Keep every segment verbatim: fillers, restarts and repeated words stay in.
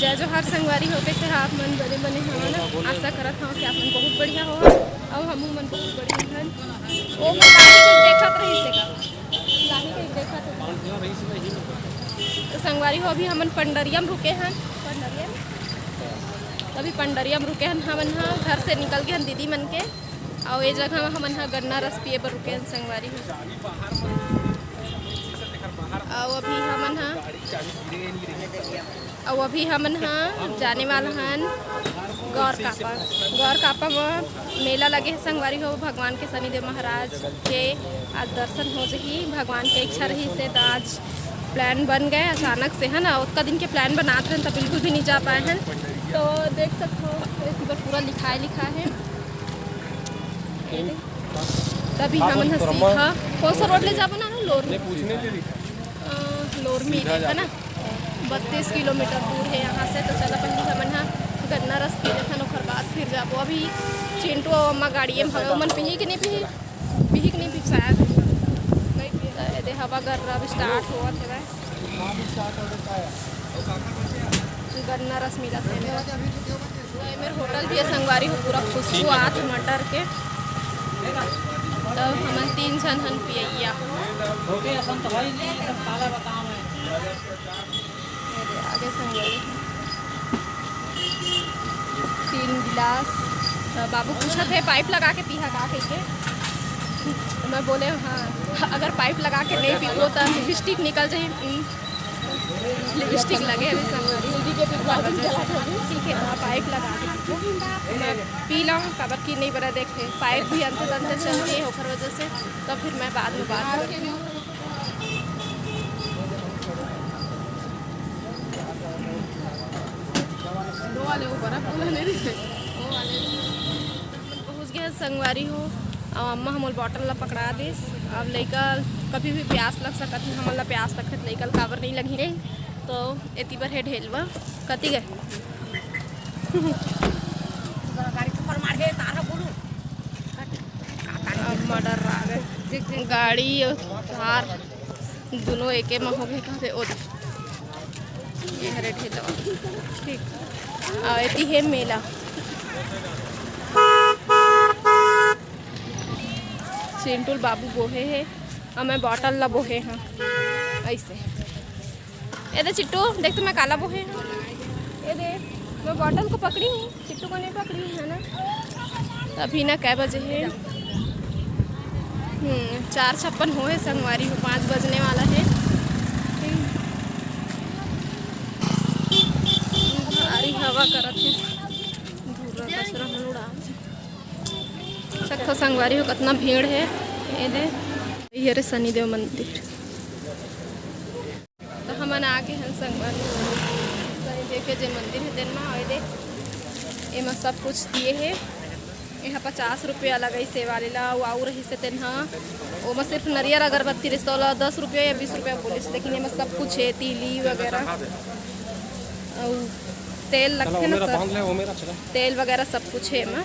जय जोहार संगवारी हो, कइसे हा आप मन? बने बने हव ना? आशा करत हव कि आप मन बहुत बढ़िया हो। अउ हमू मन बहुत बढ़िया हन। ओ मोर गाड़ी के देखत रहिस हे का? गाड़ी के देखत रहिस। तो संगवारी हो, अभी हमन पंडरिया म रुके हन। पंडरिया म? अभी पंडरिया म रुके हन हमन हा। घर से निकल गे हन दीदी मन के। अउ ए जगह म हमन हा गन्ना रस पिए बर रुके हन संगवारी हो। अउ अभी हमन हा, अउ अभी हमन हा जाने वाला हन गौर कापा। गौर कापा म मेला लगे हे संगवारी हो, भगवान के शनिदेव महाराज के आज दर्शन हो जही। भगवान के इच्छा रहिस हे त आज plan बन गए अचानक से, है ना। ओतका दिन के plan बनात रहन त बिल्कुल भी नहीं जा पाए हन। तो देख सकत हो, एती बर पूरा लिखाए लिखा हे। तभी हमन ह सीधा कौन सा रोड ले जाबो ना, लोर, अ, लोरमी सीधा ले, है ना, बत्तीस किलोमीटर दूर है यहाँ से। तो चला पहले हमन ह गन्ना रस पी लेथन, ओकर बाद फिर जाबो। अभी चिंटू अउ अम्मा गाड़ी में हवे, ओमन पीही कि नहीं पीही, पीही कि नहीं पीही शायद। तो ये दे हवा गर्रा अब start होवत हवय। गन्ना रस मिलत हे मेर। तो ये मेर होटल भी हे संगवारी हो, पूरा खुशबू आत हे मटर के। तो हमन तीन झन हन पियैया। ये दे आगे संगवारी, तीन गिलास। तो बाबू पूछत हे, "पाइप लगा के पीहा का?" कहिके। मैं बोले, "हाँ, अगर पाइप लगा के नहीं पीबो तो लिपस्टिक निकल जाही।" लिपस्टिक लगे अभी संगवारी। ठीक है, तो पाइप लगा के पी लो, काबर कि नहीं बना देखे, पाइप भी अंते तंते चलती है, ओकर वजह से। तो फिर मैं बाद में बात करती हूँ। वो वाले वो बर्फ वाला नहीं रहे, वो वाले। पहुँच गए संगवारी हो। अब अम्मा हमर बॉटल ला पकड़ा दिस। अब लइका कभी भी प्यास लग सकत है, हमन ला प्यास लगत है, लइका ला काबर नहीं लगही। तो एती बर हे ढेलवा, कति गए? गाड़ी के ऊपर मार हे, तार ह बोलू। अब मर्डर आ गए। गाड़ी और कार दोनों एके म हो गए, कहते ओ। ये हरे ठेला, ठीक। आ, एती हे मेला। चिंटू ल बाबू बोहे हे, अउ मैं बॉटल ला बोहे हँव, अइसे। ए दे चिट्टू, देख तो मैं काला बोहे हँव। ए दे, मैं बॉटल को पकड़ी हूँ, चिट्टू को नहीं पकड़ी हूँ, है ना? तो अभी ना कै बजे हे? हम्म, चार छप्पन होहे संगवारी हो, पाँच बजने वाला हे। भारी हवा करत हे, धूरा कचरा मन उड़ा। देखो संगवारी हो, कतना भीड़ हे। ए दे, ये रे शनिदेव मंदिर। तो हमन आ गे हन संगवारी, शनिदेव के जे मंदिर हे तेन म। ए दे, एमा सब कुछ दिए हे। एहा पचास रुपया लगइस ए वाले ला, अउ, अउ रहिस हे तेन ह, ओमा सिर्फ नरियर अगरबत्ती रहिस, त ओला दस रुपया या बीस रुपया बोलिस, लेकिन एमा सब कुछ हे, तीली वगैरह, अउ तेल लगथे ना सर, तेल वगैरह सब कुछ हे एमा।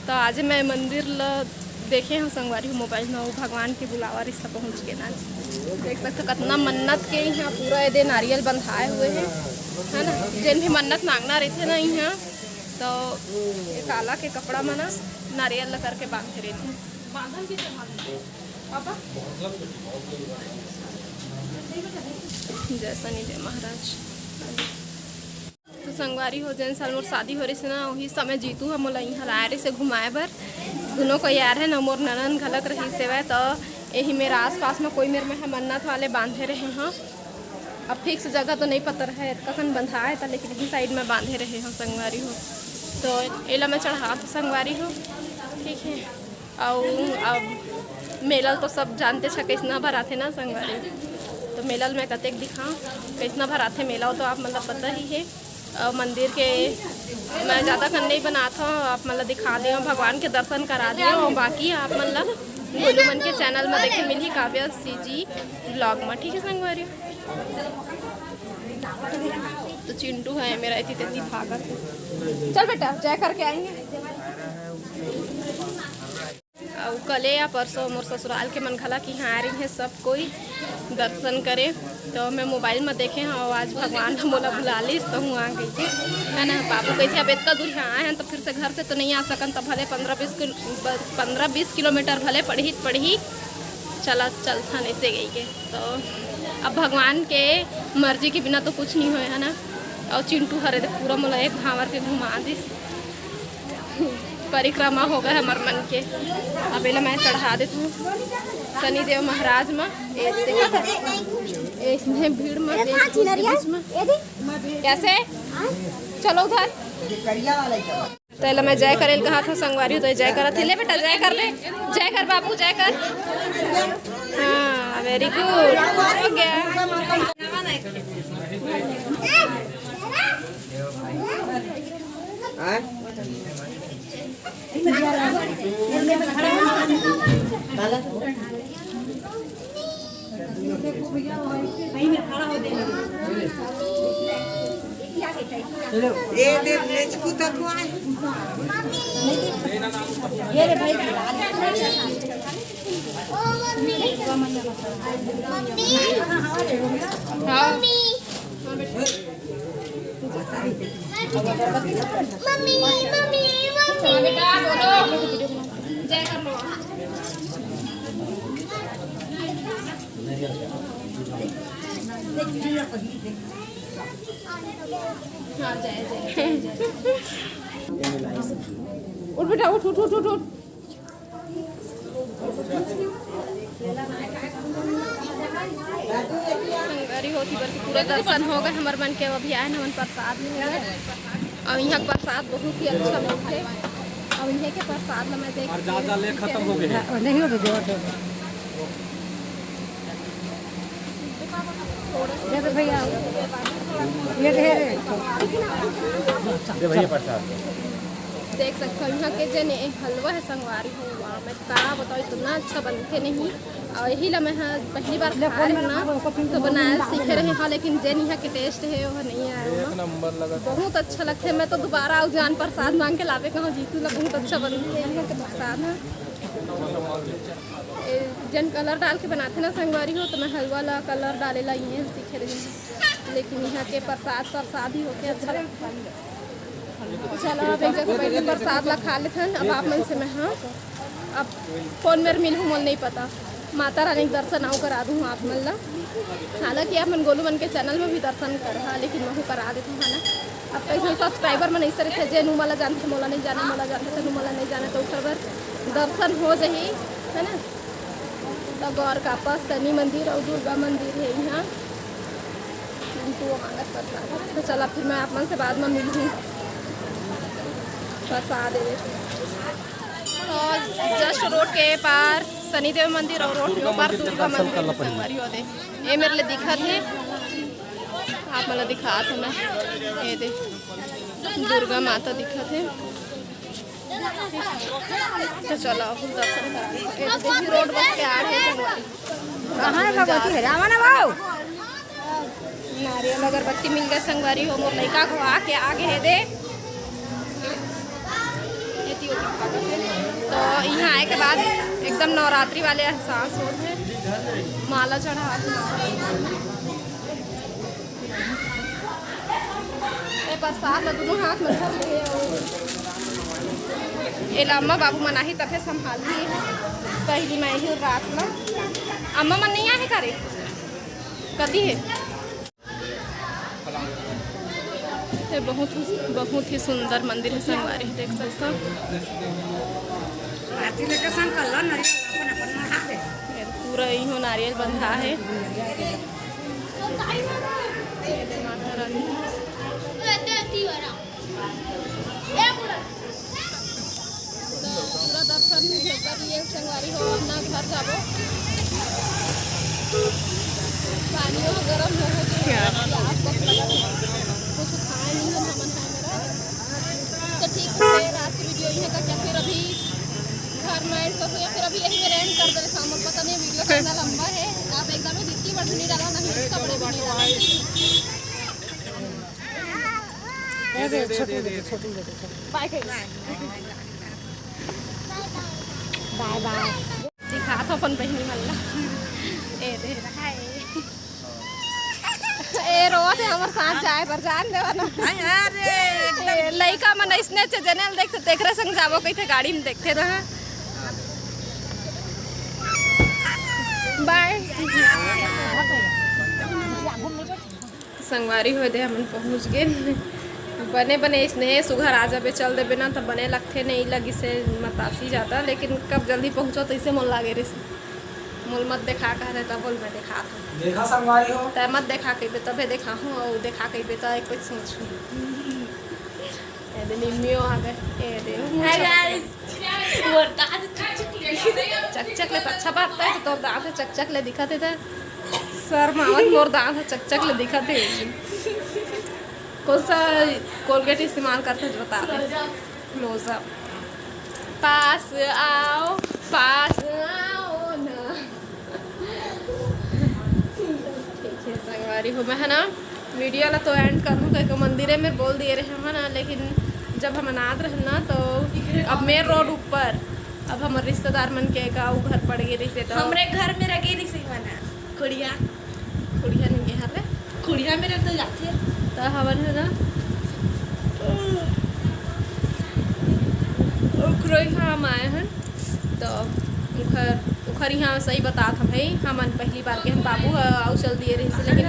तो आज मैं मंदिर ल देखे हूँ संगवारी हो मोबाइल में, वो भगवान के बुलावा रिश्ता पहुँच के ना। देख सकते हो कितना मन्नत के यहाँ पूरा ये दे नारियल बंधाए हुए हैं, है ना। जिन भी मन्नत मांगना रहते ना यहाँ, तो ये काला के कपड़ा में ना नारियल ल करके बांधे रहते हैं। बांधन के चढ़ा देते हैं। पापा? जय शनिदेव महाराज। तो संगवारी हो, जेन साल मोर शादी हो रहिस ना, वही समय जीतू ह मोला इहाँ लाए रहिस हे घुमाए बर। दुनों को यार है ना, मोर ननन घलक रहिस हेवय, तो यही मेरा आसपास में कोई मेर में ह मन्नत वाले बांधे रहे हों। अब फिक्स जगह तो नहीं पता रहे, एतका कन बंधा है था, लेकिन यही साइड में बांधे रहे हों संगवारी हो। तो एला मैं चढ़ात संगवारी हो, ठीक है। अउ अब मेला ल तो सब जानते छ, कइसना भराथे ना संगवारी। तो मेला ल मैं कतेक दिखाऊं, कइसना भराथे मेला, वो तो आप मन ल पता ही है। अउ मंदिर के मैं ज़्यादा कन नहीं बनात हूँ, आप मन ल दिखा देव, भगवान के दर्शन करा देव। बाकी आप मन ल गोलू मन के चैनल में देखे मिलही, काव्या सी जी ब्लॉग में, ठीक है संगवारी। तो चिंटू है मेरा, इतनी तेती भागत है। चल बेटा, जय करके आएंगे। अउ कले या परसों मोर ससुराल के मन घला कि हाँ, आ रही है सब कोई दर्शन करे। तो मैं मोबाइल में देखे हूँ, आज भगवान ह मोला बुला लिस, तो हूँ आ गई, है ना। बाबू कहिथे, "अब इतना दूर यहाँ आए हैं, तो फिर से घर से तो नहीं आ सकन, तो भले पंद्रह बीस किल-, ब-, पंद्रह बीस किलोमीटर भले पड़ही, पड़ही, चला, चलथन," ऐसे कहिके। तो अब भगवान के मर्जी के बिना तो कुछ नहीं होए, है ना। और चिंटू हरे दे पूरा मोला एक भांवर के घुमा दिस। परिक्रमा हो गए हमर मन के। अब एला मैं चढ़ा देत हूँ शनिदेव महाराज म। ए, देखा था? ए, इसने भीड़ म, ए, ए, कहाँ चिनरिया? बीच म। ए दी। कैसे? चलो उधर। तो एला मैं जय करेल कहा था संगवारी, तो जय करत हे। ले बेटा, जय कर दे, जय कर बाबू, जय कर। हाँ, very good, हो गया। हाँ। Mummy, mummy, mummy. हाँ बेटा, बोलो। जय कर लो। हाँ, जय, जय, जय, जय। उठ बेटा, उठ, उठ, उठ, उठ, उठ। संगवारी हो, एती बर के पूरा दर्शन हो गए हमर मन के। अभी आए न हमन प्रसाद लेहे, और यहाँ के प्रसाद बहुत ही अच्छा मिलथे। और यहाँ के प्रसाद ला मैं देख और के ज्यादा ले सीखे खत्म हो रहे गए हैं। नहीं हो तो देवत हो। ये तो भैया, ये तो है रे। दे भैया प्रसाद। देख सकते हो यहाँ के जने हलवा है संगवारी हो, वाह, मैं का बताओ, इतना अच्छा बनथे नहीं। और यही ला मैं ह पहली बार खा रहे ना, तो बनाए सीखे रहे हाँ, लेकिन जेन यहाँ के टेस्ट है वो नहीं आया एक वहाँ। नंबर लगा। बहुत अच्छा लगथे। मैं तो दोबारा आऊ जान प्रसाद मांग के लावे कहूँ जीतू ला, बहुत अच्छा बनथे यहाँ के प्रसाद है। ए, जन कलर डाल के बनाथे ना संगवारी हो, तो मैं हलवा ला कलर डाले ला ये सीखे रही हूँ, लेकिन यहाँ के प्रसाद प्रसाद ही होके अच्छा लगता है। चलो, अब एक जगह बैठ के प्रसाद ला खा लेथन। अब आप मन से मैं, हाँ, अब कौन मेर मिलहूँ, मोला नहीं पता। माता रानी के दर्शन आऊ करा दूँ आप मन ला। हालांकि आप मन गोलू मन के चैनल में भी दर्शन करहा, लेकिन महू करा देथन, है ना। अब कैसे सब्सक्राइबर मन ऐसे रहिथे, जे नू मोला जानथे, मोला नहीं जाने, मोला जानथे, तो नू मोला नहीं जाने, तो ओकर बर दर्शन हो जाही, है ना। तो गौर का पास शनि मंदिर और दुर्गा मंदिर है यहाँ। तो मांगत प्रसाद। तो चला, फिर मैं आप मन से बाद में मिलूँ। प्रसाद दे देते। तो जस्ट रोड के पार शनिदेव मंदिर और रोड के पार दुर्गा मंदिर के संगवारी हो दे। ये मेरे लिए दिखत है, आप मन ला दिखात हूँ मैं। ये दे, दुर्गा माता दिखत है। तो चलो, अब दर्शन करा। ये तो देखिए, रोड बस के आ रहे हैं संगवारी। कहाँ है भगवती? हरावा ना बाबू। नारियल अगरबत्ती मिल गए संगवारी हो, मोर लइका को आके आगे है दे। तो यहाँ आए के बाद एकदम नवरात्रि वाले एहसास होत है। माला चढ़ा, ए प्रसाद ला दोनों हाथ में धर ले। एला अम्मा बाबू मन आही तभे संभालही। पहली मैं ही रात ला। अम्मा मन नहीं आहे का रे? कदी है? ये बहुत ही, बहुत ही सुंदर मंदिर है संगवारी, देख सकते हो। आरती लेके संग कर लो, नारियल अपन अपन नहा दे। ये पूरा इहो नारियल बंधा है। माता रानी। तो पूरा दर्शन कर लिए संगवारी हो, अपना घर जाबो। पानी हो गरम हो, हो के प्यास बस लगा। कुछ खाए नहीं हम, हमन खाए मेरा। तो ठीक है, रात की वीडियो यहीं तक, या फिर अभी घर में end कर दो, या फिर अभी यहीं मेरा end कर दे रहे शाम। पता नहीं वीडियो कितना लंबा है, आप एकदम ही दिखती बट नहीं डाला, नहीं कपड़े भी नहीं डाला। दे, दे, छोटू दे दे, छोटू दे दे, छोटू। बाय कर। बाय बाय। दिखा तो अपन बहिनी मल्ला। ए दे, हाय। ए, रोवत हे हमर साथ जाए बर, जान देवा ना। अरे, ए, लइका मन अइसने चे जनल देखथे, तेकरे संग जाबो कहिथे, गाड़ी में देखथे ना। बाय। संगवारी हो दे, हमन पहुँच गेन। बने बने स्नेह सुघर आ जाबे, चल देबे ना, त बने लगथे, नहीं लगिसे मतासी जाता, लेकिन कब जल्दी पहुँचो, तइसे मोल लागे रिस। मोल मत देखा कहते, तब बोल मैं देखात हूँ। देखा संगवारी हो। तै मत देखा कहिबे, तभे देखा हूँ, अउ देखा कहिबे, त एक कुछ सोच हूँ। ए दे निम्मियो आ गए, ए दे। Hi guys। मोर दांत चकचक ले। चकचक ले, अच्छा बात है, तो तोर दांत चकचक ले दिखत हे, त शर्मावत मोर दांत ह चकचक ले दिखत हे। कौन सा कोलगेट इस्तेमाल करते हैं, बता दे। क्लोजअप। पास आओ, पास आओ ना। ठीक है संगवारी हो, मैं है ना वीडियो ला तो एंड कर दूँ, कहिके मंदिरे में बोल दिए रहे हम ना, लेकिन जब हम अनाथ रहन ना, तो अब मेन रोड ऊपर, अब हमर रिश्तेदार मन के गाँव घर पड़ गए रहिसे, तो हमरे घर में रगे रहिसे मना। खुड़िया। खुड़िया नहीं है रे। खुड़िया मेरे तो जाथे। त हवन है ना, ओकरो यहाँ हम आए हन, तो उखर, उखर यहाँ सही बतात हन भाई, हमन पहली बार के हन, बाबू ह, आउ चल दिए रहिसे, लेकिन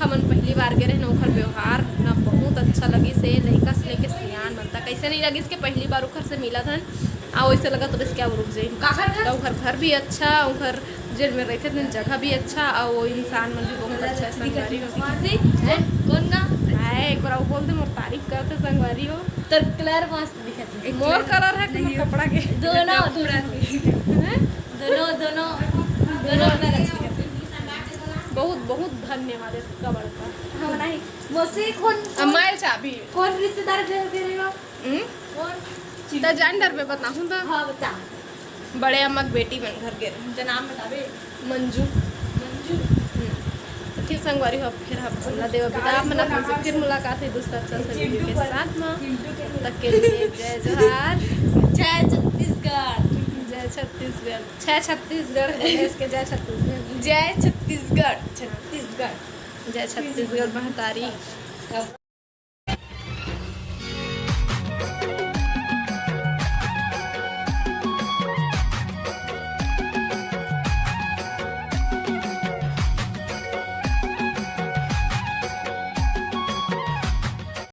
हमन पहली बार के रहन, उखर व्यवहार ना बहुत अच्छा लगिस हे, लइका से लेके सियान मन तक। ऐसे नहीं लगिस कि पहली बार उखर से मिलत हन, आ वैसे लगत रहिस कि अब रुक जाई। काखर घर? तो उखर घर भी अच्छा, उखर जेल में रहते थे, जगह भी अच्छा, और वो इंसान मन भी बहुत अच्छा है, संगवारी हो। मासी, हैं? कौन, कौन गा? आए, एक बार वो बोल दे, मोर तारीफ करते संगवारी हो। तोर कलर मस्त दिखत है। मोर कलर है कि मोर कपड़ा के? दोनों, दोनों। हैं? दोनों, दोनों, दोनों कलर अच्छे दिखत है। बहुत, बहुत धन्यवाद है आपका बड़का। हाँ, नहीं। मौसी, कौन, अब मैं चाबी। कौन रिश्तेदार घर के रहे हो? हम्म? कौन? त जान डर में बताहूँ त? हाँ, बता। बड़े अम्मा के बेटी मन घर गे रहे। त नाम बताबे। मंजू। मंजू। हम्म। तो फिर संगवारी हो, फिर हम बोलना देवा बिदा, आप मन अपन से फिर मुलाकात है दूसरा अच्छा सा वीडियो के साथ में। तब तक के लिए जय जोहार। जय छत्तीसगढ़। जय छत्तीसगढ़। जय छत्तीसगढ़, बोले इसके जय छत्तीसगढ़। जय छत्तीसगढ़, छत्तीसगढ़। जय छत्तीसगढ़ महतारी।